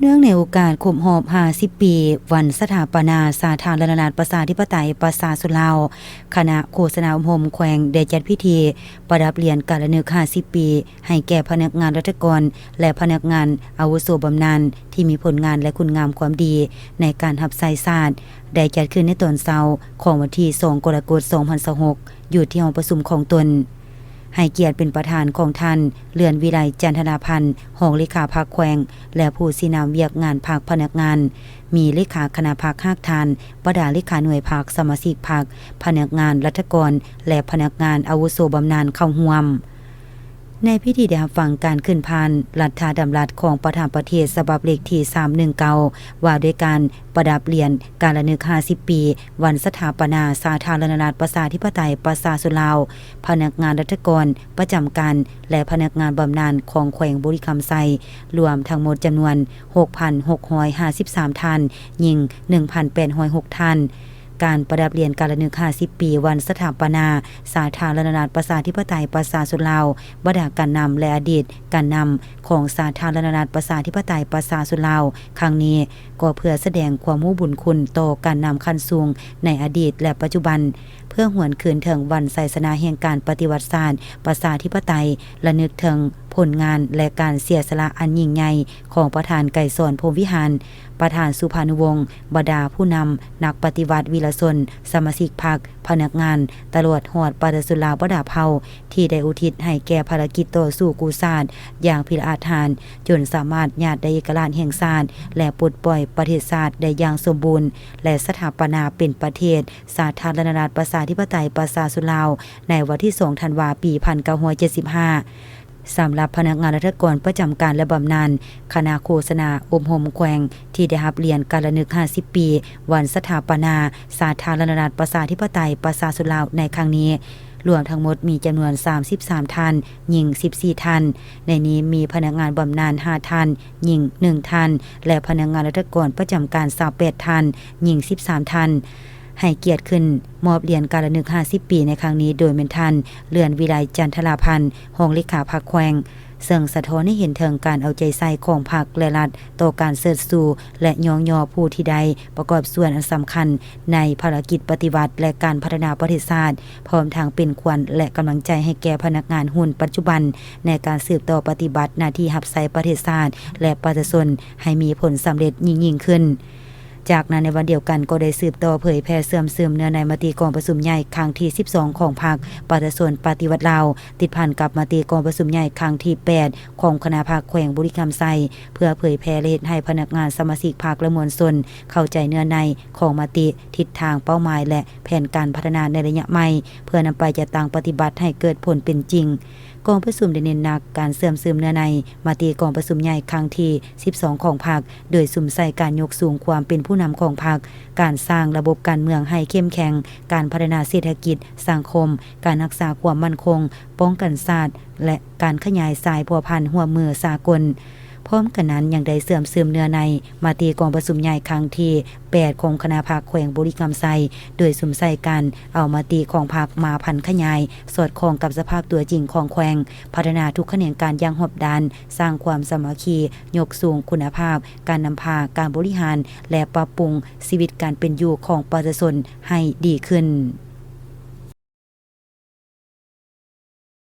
ເນື່ອງໃນໂອກາດຄົບຮອບຫ້າສິບປີ ວັນສະຖາປະນາສາທາລະນະລັດປະຊາທິປະໄຕປະຊາຊົນລາວ, ຄະນະໂຄສະນາອົບຮົມແຂວງໄດ້ຈັດພິທີປະດັບຫຼຽນການລະນຶກຫ້າສິບປີ ໃຫ້ແກ່ພະນັກງານລັດຖະກອນ ແລະ ພະນັກງານອາວຸໂສບຳນານ ທີ່ມີຜົນງານ ແລະ ຄຸນງາມຄວາມດີໃນການຮັບໃຊ້ຊາດ, ໄດ້ຈັດຂຶ້ນໃນຕອນເຊົ້າຂອງວັນທີສອງ ກໍລະກົດ ສອງພັນຊາວຫົກ ຢູ່ທີ່ຫ້ອງປະຊຸມຂອງຕົນ. ໃຫ້ກຽດເປັນປະທານຂອງທ່ານ ເລື່ອນວິໄລ ຈັນທະລາພັນ ຮອງເລຂາພັກແຂວງ ແລະ ຜູ້ຊີ້ນຳວຽກງານພັກພະນັກງານ, ມີເລຂາຄະນະພັກຮາກຖານ, ບັນດາເລຂາໜ່ວຍພັກ, ສະມາຊິກພັກ, ພະນັກງານລັດຖະກອນ ແລະ ພະນັກງານອາວຸໂສບຳນານເຂົ້າຮ່ວມ. ໃນພິທີໄດ້ຮັບຟັງການຂຶ້ນຜ່ານລັດຖະດຳລັດຂອງປະທານປະເທດ ສະບັບເລກທີສາມໜຶ່ງເກົ້າ ວ່າດ້ວຍການປະດັບຫຼຽນການລະນຶກຫ້າສິບປີ ວັນສະຖາປະນາສາທາລະນະລັດປະຊາທິປະໄຕປະຊາຊົນລາວ, ພະນັກງານລັດຖະກອນປະຈຳການ ແລະ ພະນັກງານບຳນານຂອງແຂວງບໍລິຄຳໄຊ ລວມທັງໝົດຈຳນວນຫົກພັນຫົກຮ້ອຍຫ້າສິບສາມທ່ານ, ຍິງໜຶ່ງພັນແປດຮ້ອຍຫົກທ່ານ. ການປະດັບຫຼຽນການລະນຶກຫ້າສິບປີ ວັນສະຖາປະນາສາທາລະນະລັດປະຊາທິປະໄຕປະຊາຊົນລາວ, ບັນດາການນຳ ແລະ ອະດີດການນຳຂອງສາທາລະນະລັດປະຊາທິປະໄຕປະຊາຊົນລາວ ຄັ້ງນີ້ ກໍເພື່ອສະແດງຄວາມຮູ້ບຸນຄຸນຕໍ່ການນຳຂັ້ນສູງໃນອະດີດ ແລະ ປັດຈຸບັນ, ເພື່ອຫວນຄືນເຖິງວັນໄຊຊະນະແຫ່ງການປະຕິວັດຊາດປະຊາທິປະໄຕ, ລະນຶກເຖິງຜົນງານ ແລະ ການເສຍສະຫຼະອັນຍິ່ງໃຫຍ່ຂອງປະທານ ໄກສອນ ພົມວິຫານ, ປະທານສຸພານຸວົງ, ບັນດາຜູ້ນຳ, ນັກປະຕິວັດ, ວິລະຊົນ, ສະມາຊິກພັກ, ພະນັກງານ, ຕະຫຼອດຮອດປະຊາຊົນລາວບັນດາເຜົ່າ ທີ່ໄດ້ອຸທິດໃຫ້ແກ່ພາລະກິດຕໍ່ສູ້ກູ້ຊາດຢ່າງພິລະອາດຫານ, ຈົນສາມາດຍາດໄດ້ເອກະລາດແຫ່ງຊາດ ແລະ ປົດປ່ອຍປະເທດຊາດໄດ້ຢ່າງສົມບູນ ແລະ ສະຖາປະນາເປັນປະເທດສາທາລະນະລັດປະຊາທິປະໄຕປະຊາຊົນລາວ ໃນວັນທີສອງ ທັນວາ ປີພັນເກົ້າຮ້ອຍເຈັດສິບຫ້າ. ສຳລັບພະນັກງານລັດຖະກອນປະຈຳການ ແລະ ບຳນານ, ຄະນະໂຄສະນາອົບຮົມແຂວງ ທີ່ໄດ້ຮັບຫຼຽນການລະນຶກຫ້າສິບປີ ວັນສະຖາປະນາສາທາລະນະລັດປະຊາທິປະໄຕປະຊາຊົນລາວໃນຄັ້ງນີ້ ລວມທັງໝົດມີຈຳນວນສາມສິບສາມທ່ານ, ຍິງສິບສີ່ທ່ານ. ໃນນີ້ມີພະນັກງານບຳນານຫ້າທ່ານ, ຍິງໜຶ່ງທ່ານ ແລະ ພະນັກງານລັດຖະກອນປະຈຳການຊາວແປດທ່ານ, ຍິງສິບສາມທ່ານ. ໃຫ້ກຽດຂຶ້ນມອບຫຼຽນການລະນຶກຫ້າສິບປີໃນຄັ້ງນີ້ ໂດຍແມ່ນທ່ານ ເລື່ອນວິໄລ ຈັນທະລາພັນ ຮອງເລຂາພັກແຂວງ, ເຊິ່ງສະທ້ອນໃຫ້ເຫັນເຖິງການເອົາໃຈໃສ່ຂອງພັກ ແລະ ລັດຕໍ່ການເຊີດຊູ ແລະ ຍ້ອງຍໍຜູ້ທີ່ໄດ້ປະກອບສ່ວນອັນສຳຄັນໃນພາລະກິດປະຕິວັດ ແລະ ການພັດທະນາປະເທດຊາດ, ພ້ອມທັງເປັນຂວັນ ແລະ ກຳລັງໃຈໃຫ້ແກ່ພະນັກງານຮຸ່ນປັດຈຸບັນ ໃນການສືບຕໍ່ປະຕິບັດໜ້າທີ່ຮັບໃຊ້ປະເທດຊາດ ແລະ ປະຊາຊົນໃຫ້ມີຜົນສຳເລັດຍິ່ງໆຂຶ້ນ. ຈາກນັ້ນໃນວັນດຽວກັນກໍໄດ້ສືບຕໍ່ເຜີຍແຜ່ເຊື່ອມຊຶມເນື້ອໃນມະຕິກອງປະຊຸມໃຫຍ່ຄັ້ງທີສິບສອງຂອງພັກປະຊາຊົນປະຕິວັດລາວ, ຕິດພັນກັບມະຕິກອງປະຊຸມໃຫຍ່ຄັ້ງທີແປດຂອງຄະນະພັກແຂວງບໍລິຄຳໄຊ, ເພື່ອເຜີຍແຜ່ ແລະ ເຮັດໃຫ້ພະນັກງານ, ສະມາຊິກພັກ ແລະ ມວນຊົນເຂົ້າໃຈເນື້ອໃນຂອງມະຕິ, ທິດທາງ, ເປົ້າໝາຍ ແລະ ແຜນການພັດທະນາໃນໄລຍະໃໝ່ ເພື່ອນຳໄປຈັດຕັ້ງປະຕິບັດໃຫ້ເກີດຜົນເປັນຈິງ. ກອງປະຊຸມໄດ້ເນັ້ນໜັກການເຊື່ອມຊຶມເນື້ອໃນມະຕິກອງປະຊຸມໃຫຍ່ຄັ້ງທີສິບສອງຂອງພັກ, ໂດຍສຸມໃສ່ການຍົກສູງຄວາມເປັນຜູ້ນຳຂອງພັກ, ການສ້າງລະບົບການເມືອງໃຫ້ເຂັ້ມແຂງ, ການພັດທະນາເສດຖະກິດ, ສັງຄົມ, ການຮັກສາຄວາມໝັ້ນຄົງ, ປ້ອງກັນຊາດ ແລະ ການຂະຫຍາຍສາຍພົວພັນຮ່ວມມືສາກົນ. ພ້ອມກັນນັ້ນຍັງໄດ້ເຊື່ອມຊຶມເນື້ອໃນມະຕິກອງປະຊຸມໃຫຍ່ຄັ້ງທີແປດຂອງຄະນະພັກແຂວງບໍລິຄຳໄຊ, ໂດຍສຸມໃສ່ການເອົາມະຕິຂອງພັກມາຜັນຂະຫຍາຍ ສອດຄ່ອງກັບສະພາບຕົວຈິງຂອງແຂວງ, ພັດທະນາທຸກຂະແໜງການຢ່າງຮອບດ້ານ, ສ້າງຄວາມສາມັກຄີ, ຍົກສູງຄຸນນະພາບການນຳພາ, ການບໍລິຫານ ແລະ ປັບປຸງຊີວິດການເປັນຢູ່ຂອງປະຊາຊົນໃຫ້ດີຂຶ້ນ.